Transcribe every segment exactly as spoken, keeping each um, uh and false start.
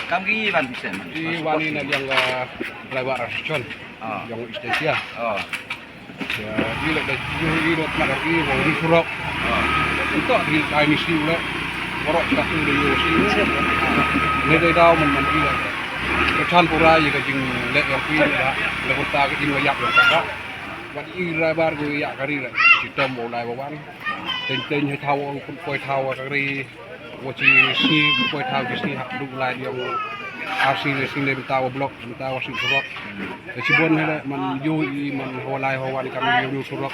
Kam ki wan phi seh man. Ki wan ïa na liang ka driver association. Ah. Jong East Asia. Ah. Ïa, i leh da, i, i leh pynlong i, wa, i surok. Ah. Ntok i, ai misi leh. Warok ka tu da ïa si. Ne dei daw man man i leh. Ka chan pura ïa ka jingleh ïa phi leh. Leh pynta ka im ka ïap ïa ka. Wat i driver ko ïa ka ri leh. Chitom wa lai wa wan. Teng teng hai thaw, poi thaw ka ri. Wa chi sngi, poi thaw chi sngi hap duk lai diong. Ar sngi le sngi le mynta wa block, mynta wa shu surok. Te chibon hele man ïoh i man hawa lai hawa wan kam ïoh ïoh surok.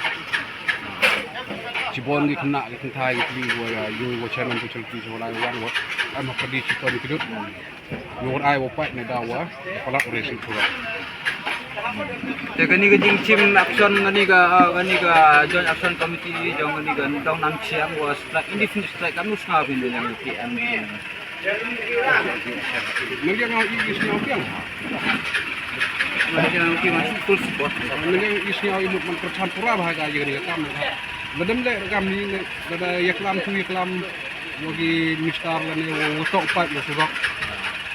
Chibon ki khynnah ki kynthai ki kli wa ïoh wa chairman wa chalki hawa lai wan wa. Am hap ka di chitom ki dut. Ïoh ai wa pait ne daw wa palat wa racing surok. Te kani ka jingchim action kani ka, ah, kani ka joint action committee jong kani ka dong nam chiang wa strike, indefinite strike kam nu sngaw phi ne jong P M. Nang jang i i sngaw piang. Nang jang i ma full support. Nang jang i sngaw i mut man perchan pura bha ka jing ni ka kam. Ladem le kam ni ne lada ïa klam tu ïa klam wa ki minister lane wa wa tok pat wa surok.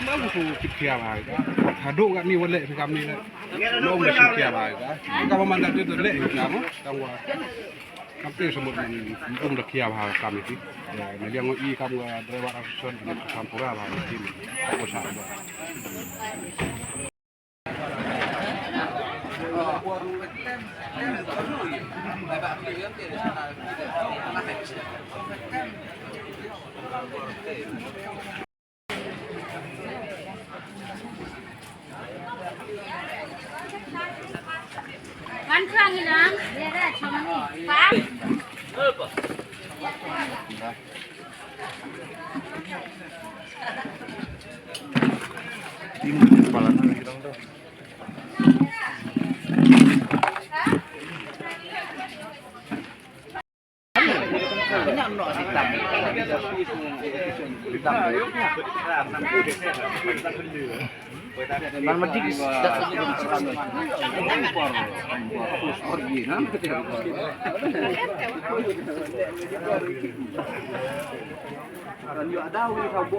Ba wa su tip khia bha ka. Haduh ka ni wa le kam ni le. Long da shu khia bha ka. Ka ba man da de le ka mo. Tang wa. Kam te samut man um da khia bha kam iti. Na liang i kam ka driver association ni kam pura bha iti. Ka wa sa ba. Wan khang ilang, dia dah cuma ni. Pak. Tim kepala nang kita tu.